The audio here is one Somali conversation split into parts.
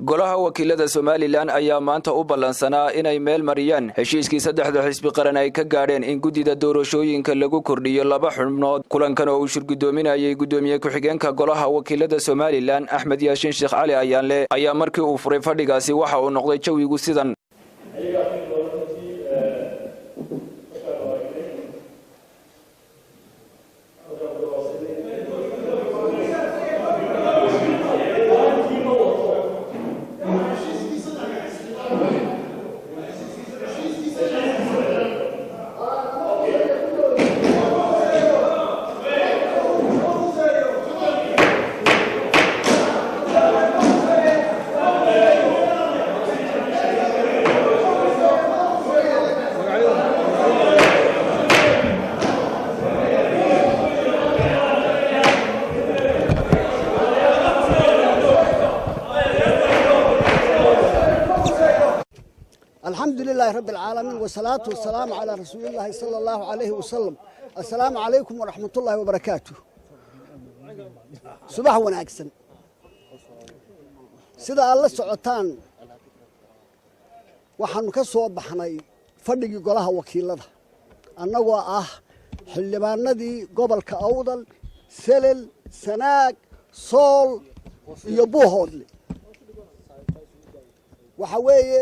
Golaha Wakiilada Somalilan ayaa maanta u ballansanaa inay meel mariyaan heshiiskii saddexda xisbi qaran ay ka gaadheen in guddida doorashooyinka lagu kordhiyo laba xubnood. Kulankan oo uu shirgudoominayay guddoomiye ku-xigeenka Golaha Wakiilada Somalilan, Axmed Yaashin Sheekh Cali Ayaanle, ayaa markii uu furay fadhigaasi waxa uu noqday jawigu sidan. الحمد لله رب العالمين، والصلاة والسلام على رسول الله صلى الله عليه وسلم. السلام عليكم ورحمة الله وبركاته. Subax wanaagsan. Sida aad la socotaan, waxaanu ka soo baxnay fadhigii Golaha Wakiilada, annagoo ah xildhibaanadii gobolka Awdal, Selel, Sanaag, Sool iyo Buuhoodle. Waxa weeye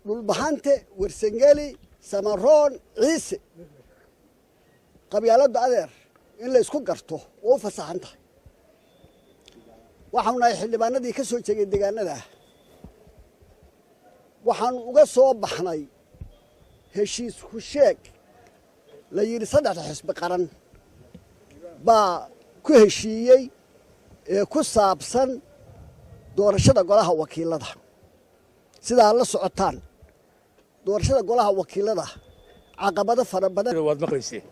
Dhulbahante, Wersengeli, Samaroon, Ciise. Qabyaaladdu, adeer, in la isku garto oo u fasaxan tahay. Waxaanu nahay xildhibaanadii ka soo jegay deegaanadaa. Waxaanu uga soo baxnay heshiis ku sheeg la yidhi saddexda xisbi qaran baa ku heshiiyey ee ku saabsan doorashada Golaha Wakiilada. Sidaa la socotaan, doorashada Golaha Wakiilada caqabado fara badan Waad maqlayseen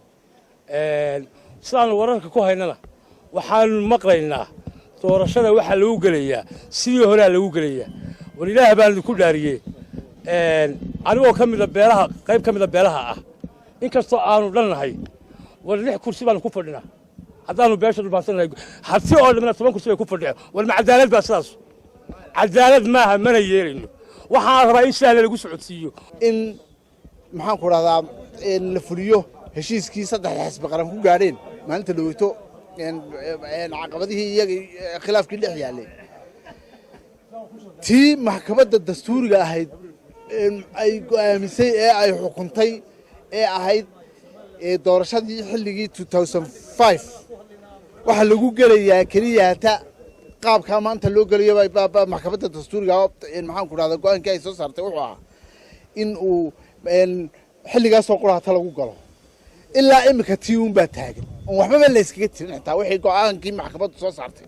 sidaanu wararka ku haynana. Waxaanu maqlaynaa doorashada waxaa lagu gelayaa sidii horea lagu gelayaa. War Ilaah baan idinku dhaariyey, anigoo ka mida beelaha, qayb ka mida beelaha ah, inkastoo aanu dhannahay, war lix kursi baanu ku fadhinaa haddaanu beesha dhulbaansannahay. Harti oo dhamina 10 kursi bay ku fadhiyaan. War ma cadaalad baa sidaas? Cadaalad maaha, mana yeelayno. Waxaan rabaa in sidaa lagu socodsiiyo. In, maxaan ku dhahdaa, la fuliyo heshiiskii saddexda xisbi qaran ku gaadheen maalinta dhaweyto, caqabadihii iyaga khilaafkii dhex yaallay, tii maxkamadda dastuuriga ahayd ay go'aamisay ee ay xukuntay ee ahayd doorashadii xilligii 2005 waxaa lagu gelayaa keliyata qaabkaa maanta loo gelayo. Maxkamadda dastuuriga, maxaan ku dhahdaa, go'aankii ay soo saartay wuxuu ahaa in uu xilligaasoo qurahata lagu galo. Ilaa iminka tii un baa taagan oon waxbaba la yskaga tirin, xitaa wixii go'aankii maxkamaddu soo saartay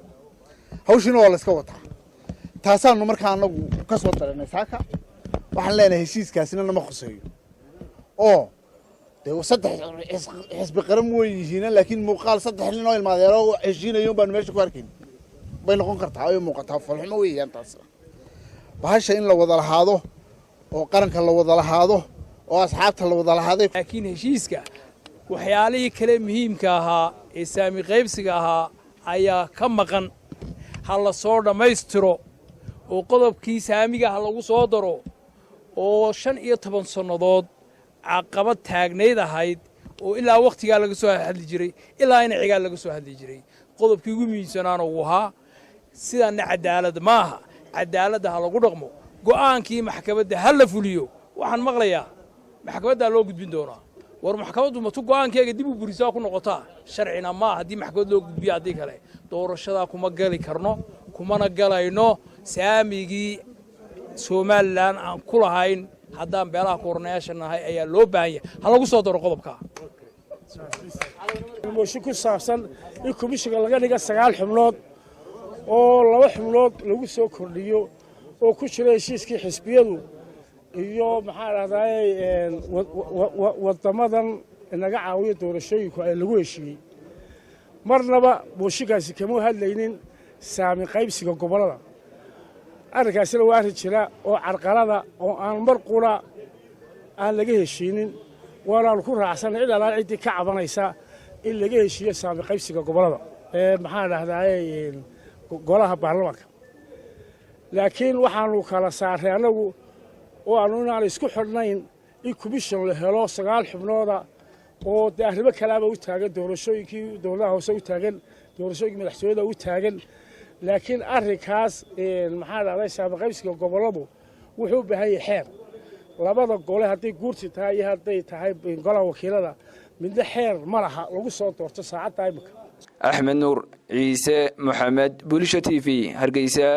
hawshiina waa la iska wataa. Taasaanu markaa anagu ka soo daranay saaka. Waxaan leenahay heshiiskaasina nama khuseeyo oo dee saddex xisbi qaran way yihiin, laakiin muuqaal saddex nin oo ilmaadeero heshiinayo baanu meesha ku arkayn bay noqon kartaa ay muuqataa. Foolxumo weeyaan taas. Bahasha in la wada lahaado oo qaranka la wada lahaado oo asxaabta la wada lahaaday. Laakiin heshiiska waxyaalihii kale muhiimka ahaa ee saami qaybsiga ahaa ayaa ka maqan. Ha la soo dhammaystiro oo qodobkii saamiga ha lagu soo daro oo 15 sannadood caqabad taagnayd ahayd oo ilaa wakhtigaa laga soo hadli jiray, ilaa ina cigaa laga soo hadli jiray. Qodobkii ugu muhiimsanaana uu ahaa. Sidaanna cadaalad maaha. Cadaaladda ha lagu dhaqmo, go'aankii maxkamadda ha la fuliyo. Waxaan maqlayaa maxkamaddaa loo gudbin doonaa. War maxkamaddu matu go'aankeega dib u burisaa ku noqotaa? Sharcina maa haddii maxkamad loo gudbiyo. Haddii kale doorashadaa kuma gali karno, kumana galayno. Saamigii Somalilan aan ku lahayn haddaan beelaha koornayaasha nahay ayaa loo baahan yahay. Ha lagu soo daro qodobkaa. Mooshin ku saabsan in komishinka laga dhiga sagaal xubnood oo laba xubnood lagu soo kordhiyo oo ku jira heshiiskii xisbiyadu iyo, maxaa dhahdaye, wadamadan inaga caawiyo doorashooyinku ay lagu heshiiyey. Marnaba mooshinkaasi kama hadlaynin saami qaybsiga gobollada. Arrinkaasina waa arrin jira oo carqalada oo aan mar qura aan laga heshiinin. Waanaanu ku raacsanay cid allaan ciddii ka cabanaysa in laga heshiiyo saami qaybsiga gobollada ee, maxaa dhahdaye, golaha baarlamaanka. Laakiin waxaanu kala saaray annagu oo aanu inaan isku xidhnayn in commission la helo 9 xubnooda oo dee arrimo kalaaba u taagan, doorashooyinkii dowladaha hoose u taagan, doorashooyinkii madaxtooyada u taagan. Laakiin arrinkaas, maxaa dhahday, saami qaybsiga gobolladu wuxuu u baahan yahay xeer. Labada gole, hadday guurti tahay iyo hadday tahay golaha wakiilada, midna xeer ma laha lagu soo doorto saacadda imika. Axmed Nuur Ciise Moxamed, Bulsha TV, Hargeysa.